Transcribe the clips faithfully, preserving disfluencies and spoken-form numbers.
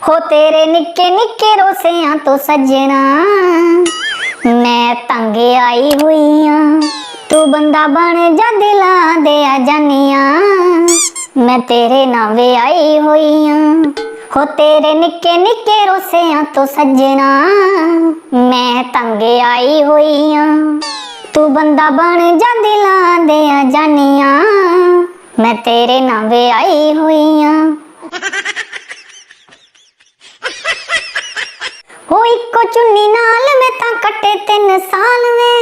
हो तेरे निक्के निक्के रोसेआं तो सज्जना, मैं तंग आई हुई आं। तू बंदा बन जा, दिलां दे आ जानिया, मैं तेरे नावे आई हुई आं। हो तेरे निक्के निक्के रोसेआं तो सज्जना, मैं तंग आई हुई आं। तू बंदा बन जा, दिलां दे आ जानिया, मैं तेरे नावे आई हुई आं। हो इक्को चुन्नी नाल मैं तां कट्टे तिन्न साल वे।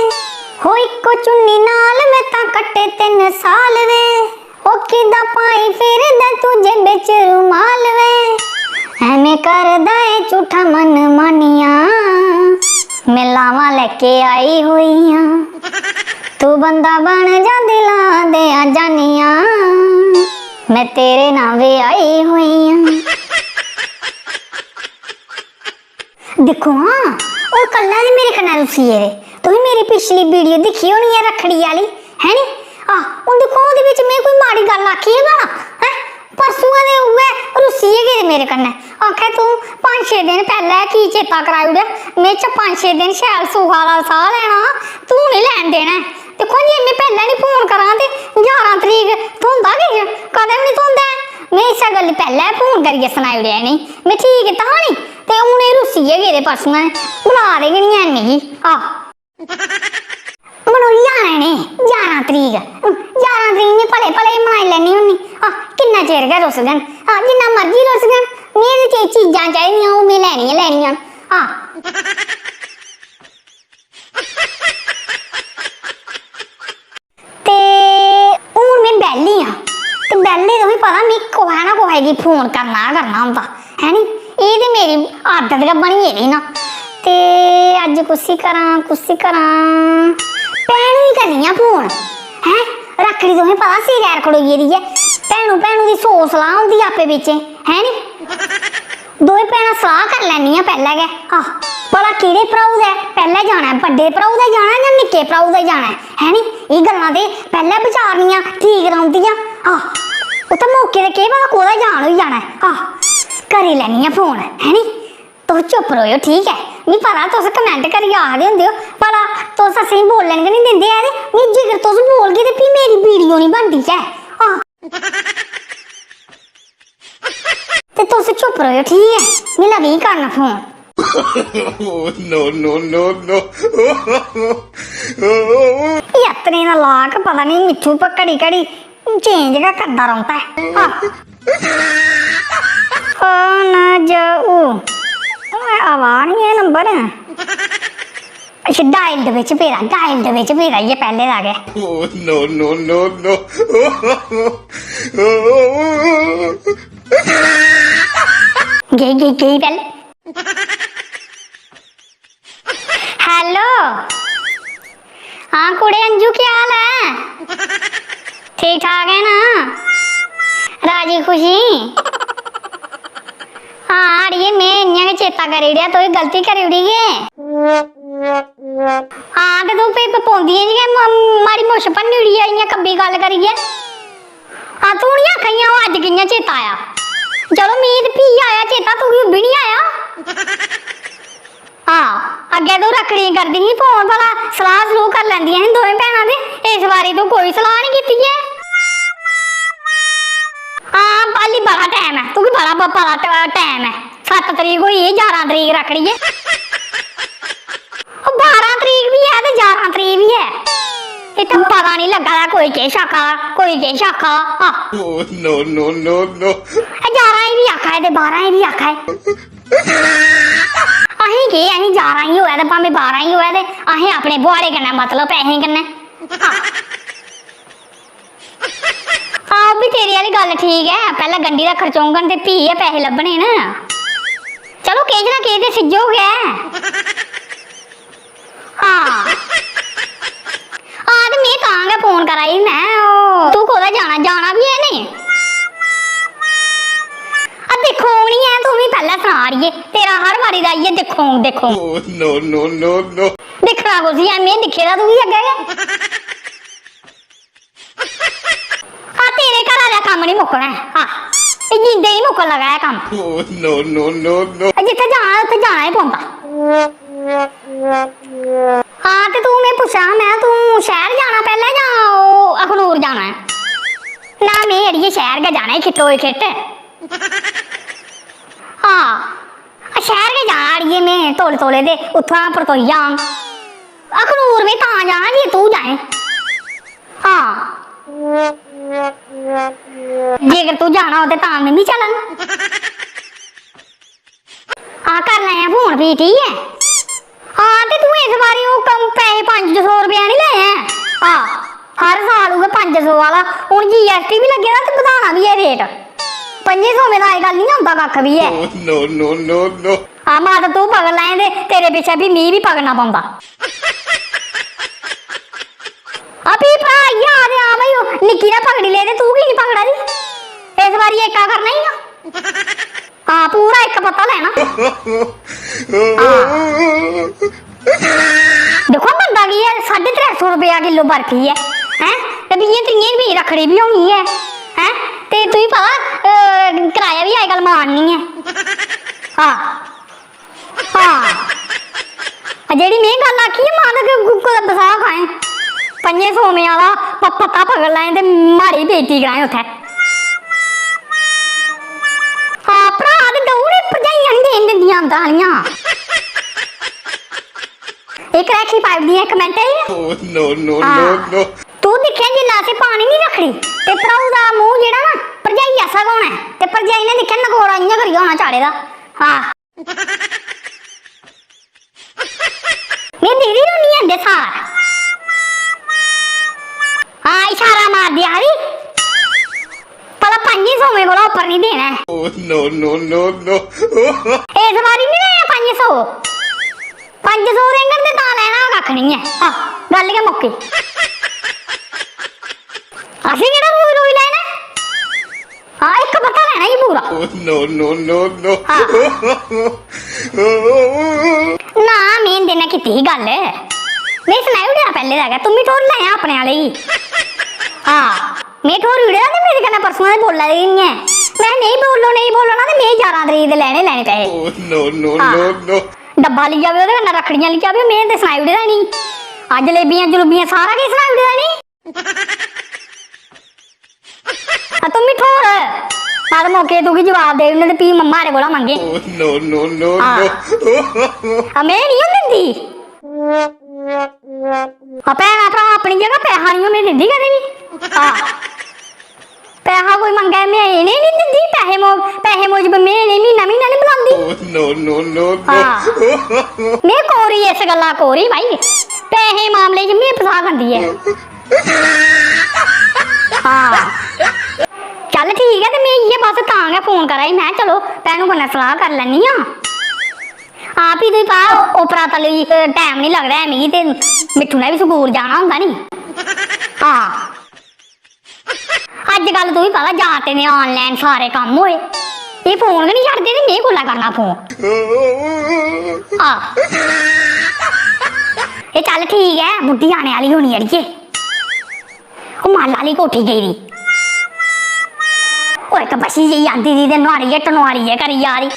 हो इक्को चुन्नी नाल मैं तां कट्टे तिन्न साल वे। ओ किदा पाई फिरदा तू जेबे च रुमाल वे। एवें करदा ऐ झूठा मन मानिया, मैं लावां लैके आई हुई आं। तू बंदा बन जा, दिलां दे आ जानिया, मैं तेरे नावे आई हुई आं। दिक्खो हां, ओह् कल्ला दे मेरे कन्नै रुस्सी गेदे। तुसें मेरी पिछली वीडियो दिक्खी होनी ऐ रक्खड़ी आह्ली, है नी? आह, हून दिक्खो, ओह्दे बिच में कोई माड़ी गल्ल आखी ऐ भला? हैं? परसुआं दे उ'ऐ रुस्सी गै गेदे मेरे कन्नै। आखै, "तूं पंज छे दिन पैह्लें की चेता कराई ओड़ेआ? में च पंज छे दिन शैल सुखा दा साह् लैना हा, तूं निं लैन देना ऐ।" दिक्खो, जे में पैह्लें निं फोन करां ते ग्यारह तरीक थ्होंदा किश? कदें बी निं थ्होंदा ऐ। में इस्सै गल्ल पैह्लें फोन करियै सनाई ओड़ेआ इ'नेंगी, में ठीक कीता हा नी। ते हून एह् रुस्सी गै गेदे परसुआं दे, बुला दे गै निं हैन मिगी। आह। मड़ो, जाना इ'नें ग्यारह तरीक, ग्यारह तरीक में भले भले मनाई लैन्नी होन्नी। आह, किन्ना चिर गै रुसगन, आह, जिन्ना मर्जी रुसगन, में ते जे चीजां चाहिदियां, ओह् में लैनियां, लैनियां न। आह। ते हून में बेह्ली आं, ते बेह्ले तुसें पता, में कुसै ना कुसै गी फोन करना गै करना होंदा, है नी? एह् ते मेरी आदत गै बनी गेदी ना। ते अज्ज कुसी करां, कुसी करां? भैनू गी करनी आं फोन, हैं? रक्खड़ी तुसें पता सिरै 'र खड़ोई गेदी ऐ। भैनू, भैनू दी सौ सलाह् होंदी आपे बिच्चें, है नी? दोए भैनां सलाह् करी लैनियां पैह्लें गै। आह, भला केह्ड़े भ्राऊ दे पैह्लें जाना ऐ, बड्डे भ्राऊ दे जाना ऐ जां निक्के भ्राऊ दे जाना ऐ, है नी? एह् गल्लां ते पैह्लें बचारनियां ठीक रौंह्दियां। आह, उत्थै मौके ते केह् पता कोह्दा जान होई जाना ऐ। आह, करी लैनी ऐ फोन, है नी? तुस चुप र'वो, ठीक ऐ? मिगी पता तुस comment करियै आखदे होंदे ओ, भला तुस असेंगी बोलन गै निं दिंदे ऐ ते मिगी जेकर तुस बोलगे ते फ्ही मेरी वीडियो निं बनदी ऐ। आह। ते तुस चुप र'वो, ठीक ऐ? में लगी करन phone. Oh, no, no, no, no। एह् अत्तरें दा लाक पता निं मित्थू पर घड़ी घड़ी change गै करदा रौंह्दा ऐ। आह। फोन जाऊ। ओए, आवा निं ऐ नंबर। अच्छा, dialed बिच पेदा, dialed बिच पेदा, इ'यै पैह्ले दा गै। Oh, no, no, no, no। गेई, गेई, गेई पैह्ले। Hello। हां कुड़े अंजू, केह् हाल ऐ? ठीक ठाक ऐ ना? राजी खुशी? हां अड़िये, में इ'यां गै चेता करी ओड़ेआ, तुगी गलती करी ओड़ी के? हां ते तूं फ्ही पौंदियें च गै म-, माड़ी मुश्क भन्नी ओड़ी ऐ इ'यां कब्बी गल्ल करियै। हां, तूं निं आखा इ'यां, ओह् अज्ज कि'यां चेता आया? चलो, मी ते फ्ही आया चेता, तुगी उब्बी निं आया? हां, अग्गें तूं रक्खड़ियें करदी ही फोन, भला सलाह् सलूह् करी लैंदियां हियां दोवें भैनां ते इस बारी तूं कोई सलाह् निं कीती ऐ। हां, हाल्ली बड़ा टैम ऐ, तुगी बड़ा प-, पता ट-, टैम ऐ, सत्त तरीक होई गेई, ग्यारह तरीक रक्खड़ी ऐ। ओह् बारां तरीक बी ऐ ते ग्यारह तरीक बी ऐ। इत्थै पता निं लग्गा दा कोई किश आखा दा, कोई किश आखा दा। आह। Oh, no, no, no, no। एह् ग्यारह गी बी आखा दे ते बारां गी बी आखा दे। असें केह्, असें ग्यारह गी होऐ ते भामें बारां गी होऐ ते असें अपने बुहाड़े कन्नै मतलब पैसें कन्नै। आह। हां, ओह् बी तेरी आह्ली गल्ल ठीक ऐ, पैह्लें गंढी दा खर्चोङन ते फ्ही गै पैसे लब्भने न। चलो, किश ना किश ते सिज्जो गै। हां। हां, ते में तां गै फोन करा दी, में ओह्, तूं कोह्दे जाना, जाना बी ऐ निं? आ दिक्खो निं ऐ, तूं मिगी पैह्लें सना, अड़िये, तेरा हर बारी दा इ'यै दिक्खो, दिक्खो। Oh, no, no, no, no। दिक्खना कुसी ऐ, में दिक्खे दा तुगी अग्गें गै। आ तेरे घरा दा कम्म निं मुक्कना ऐ। आ, एह् जींदे ही मुक्कन लगा ऐ कम्म। Oh, no, no, no, no। जित्थै जाना, उत्थै जाना ही पौंदा। हां, ते तूं, में पुच्छेआ हा, में, तूं शैह्र जाना पैह्लें जां ओह् अखनूर जाना ऐ? ना, में अड़िये शैह्र गै जाना ऐ, खिट्टो खिट्ट। हां, शैह्र गै जाना अड़िये में तौले तौले, ते उत्थुआं परतोई जाङ। अखनूर में तां जाना जे तूं जाएं। हां, जेकर तूं जाना हो ते तां में बी चलङ। हां, कर लैयां फोन फ्ही, ठीक ऐ? हां, ते तूं इस बारी ओह् कम, पैसे पंज सौ रपेआ निं लैयां ऐ? हां, हर साल उ'ऐ पंज सौ आह्ला। हून G S T बी लग्गे दा ते बधाना बी ऐ रेट। पंजे सौ मेरा अजकल निं औंदा कक्ख बी ऐ। Oh, no, no, no, no। हां, माता तूं पकड़ लैएं ते तेरे पिच्छें फ्ही मी बी पकड़ना पौंदा। आ, फ्ही भ्राऽ इ'यै आखदे, हां भाई, ओह् निक्की ने पकड़ी ले ते तूं की निं पकड़ा दी? इस बारी एका करना ई आ। हां, पूरा इक पत्ता लैना। हां। दिक्खो, बनदा की ऐ, साड्ढे त्रै सौ रपेआ किल्लो बर्फी ऐ, हैं? ते बीहें त्रीहें रपेऽ रक्खड़ी बी होनी ऐ, हैं? ते तुगी पता, अ, कराया बी अजकल मान निं ऐ। हां। हां। आ जेह्ड़ी में गल्ल आखी ऐ, मां दा गै गु-, कुतै बसाह् खाएं। पंजे सौ में आह्ला प-, पत्ता पकड़ लैएं ते माड़ी बेइज्जती कराएं उत्थै। हां, भ्राऽ ते दौं ने भरजाइयां निं देन दिंदियां अंदर आह्लियां। इक रैखी पाई ओड़दियां इक मैंटे च। Oh, no, no, हां। No, no। तूं दिक्खेआं, जिसलै असें पानी निं रक्खड़ी, ते भ्राऊ दा मूंह् जेह्ड़ा ना, भरजाई ऐसा गै होना ऐ। ते भरजाई ने दिक्खेआ, नकोड़ा इ'यां करियै होना चाढ़े दा। हां। में दिखदी रौह्न्नी आं इं'दे सार। हां, इशारा मारदी आखदी, "भला पंजी सौवें कोला उप्पर निं देना ऐ।" Oh, no, no, no, no। इस बारी निं देना पंज सौ। पंज सौ देङन ते तां लैना कक्ख निं ऐ। आह, गल्ल गै मुक्की। असें केह्ड़ा रोई रोई लैना ऐ? हां, इक पत्ता लैना ई पूरा। Oh, no, no, no, no। हां। ना, में इं'दे नै कीती ही गल्ल। में सनाई ओड़ेआ पैह्लें दा गै, तुम्मी ठोरी लैयां अपने आह्ले गी। हां, में ठोरी ओड़ेआ ते मेरे कन्नै परसों दा बोल्ला दी निं ऐ। में नेईं बोलो, नेईं बोलो ना ते में ञारां तरीक दे लैने, लैने पैसे। Oh, no, no, हां। No, no। डब्बा लेई आवेओ, ओह्दे कन्नै रक्खड़ियां लेई आवेओ, में ते सनाई ओड़े दा निं। हां, जलेबियां, जलूबियां सारा किश सनाई ओड़े दा निं। आ, तूं मिगी ठोर। मत मौके तुगी जवाब देई ओड़ने ते फ्ही मम्मा रे कोला मंगे। Oh, no, no, no, हां। No। आ, में निं हून दिंदी। आ, भैनां भ्राऽ अपनी जगह, पैहा निं हून में दिंदी कदें बी। हां। पैहा कोई मंगै, में इ'नें निं दिंदी, पैहे मौ-, पैहे मूजब में इ'नें म्हीना, म्हीना निं बुलांदी। Oh, no, no, no, no। हां। में कोरी, इस गल्ला कोरी भाई, पैहे मामले च में फसा खंदी ऐ। हां। चल ठीक ऐ, ते में इ'यै बस तां गै फोन करा दी, में चलो भैनू कन्नै सलाह् करी लैन्नी आं। हां, फ्ही तुगी पता, उप्परा तली, अ, टैम निं लगदा ऐ मिगी, ते मिट्ठू ने बी स्कूल जाना होंदा नी। हां। अज्जकल तुगी पता, जागतें दे online सारे कम्म होए। एह् फोन गै निं छड्डदे ते में कुसलै करना फोन? आ। एह् चल ठीक ऐ, बुड्ढी आने आह्ली होनी अड़िये। ओह् माला आह्ली कोठी गेदी। ओह् इक बच्छी जेही आंदी दी ते नुहारी गै टनुआरी गै करी जा दी।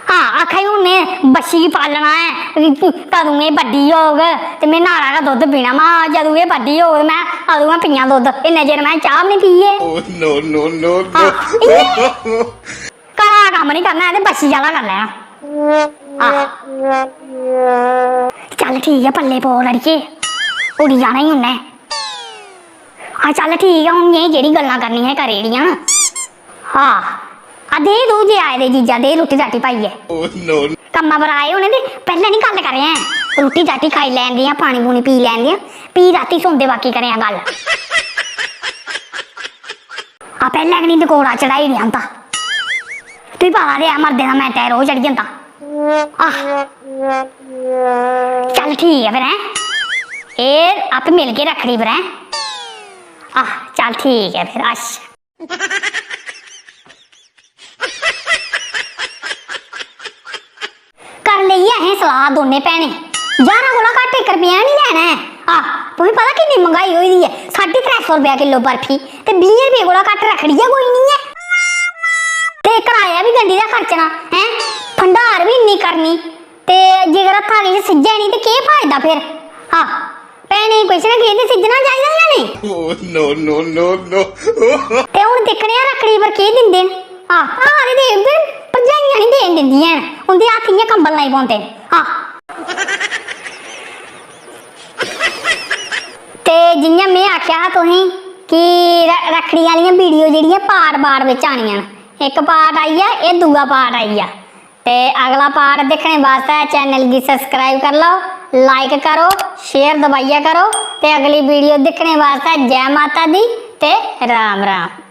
हां, आखा दी हून में बच्छी गी पालना ऐ, कदूं एह् बड्डी होग ते में न्हाड़ा गै दुद्ध पीना। महां, जदूं एह् बड्डी होग ते में अदूं गै पीना दुद्ध, इन्ने चिर में चाह् बी निं PA. Oh, no, no, no, no। हां, इ'यां घरा दा कम्म निं करना ऐ ते बच्छी आह्ला करी लैना। आह। चल ठीक ऐ, पल्ले पौ लड़िये, उड़ी जाना ई उन्नै। हां, चल ठीक ऐ, हून में जेह्ड़ी गल्लां करनियां, करी ओड़ियां। हां। आ, दे तूं जे आए दे जीजा, दे रुट्टी राटी पाइयै। Oh, no। कम्मा पर आए होने ते पैह्लें निं गल्ल करेआं। रुट्टी राटी खाई लैन देआं, पानी पूनी पी लैन देआं, फ्ही रातीं सौंदे बाकी करेआं गल्ल। आ, पैह्लें गै निं नकोड़ा चढ़ाई ओड़ेआ होंदा। तुगी पता ते ऐ, मर्दें दा मैंटै रोह् चढ़ी जंदा। आह। चल ठीक ऐ फिर, हैं? एह् आपे मिलगे रक्खड़ी पर, हैं? आह, चल ठीक ऐ फिर, अच्छा। कर लेई ऐ असें सलाह दोनें भैनें, ज्हारां कोला घट्ट इक रपेआ निं लैना ऐ। आह, तुसें पता किन्नी मैंह्गाई होई दी ऐ? साड्ढे त्रै सौ रपेआ किल्लो बर्फी ते बीह् कोला घट्ट रक्खड़ी गै कोई निं ऐ। ते कराया बी गंढी दा खर्चना, हैं? भंडार बी इन्नी करनी, ते जेकर हत्था किश सिज्झै निं ते केह् फायदा फिर? आह, भैनें गी किश ना किश ते सिज्झना चाहिदा जां नेईं? Oh, no, no, no, no। ते हून दिक्खने आं रक्खड़ी पर केह् दिंदे न। आह, आह ते देई ओड़दे न, भरजाइयां निं देन दिंदियां हैन, उं'दे हत्थ इ'यां कंबन लगी पौंदे न। आह। ते जि'यां में आखेआ हा तुसें कि र-, रक्खड़ी आह्लियां वीडियो जेह्ड़ियां पार्ट पार्ट बिच आनियां न, इक पार्ट आई गेआ, एह् दूआ पार्ट आई गेआ। ते अगला पार्ट दिक्खने बास्तै चैनल गी सब्सक्राइब करी लैओ, लाइक करो, शेयर दबाइयै करो। ते अगली वीडियो दिक्खने बास्तै जै माता दी ते राम राम।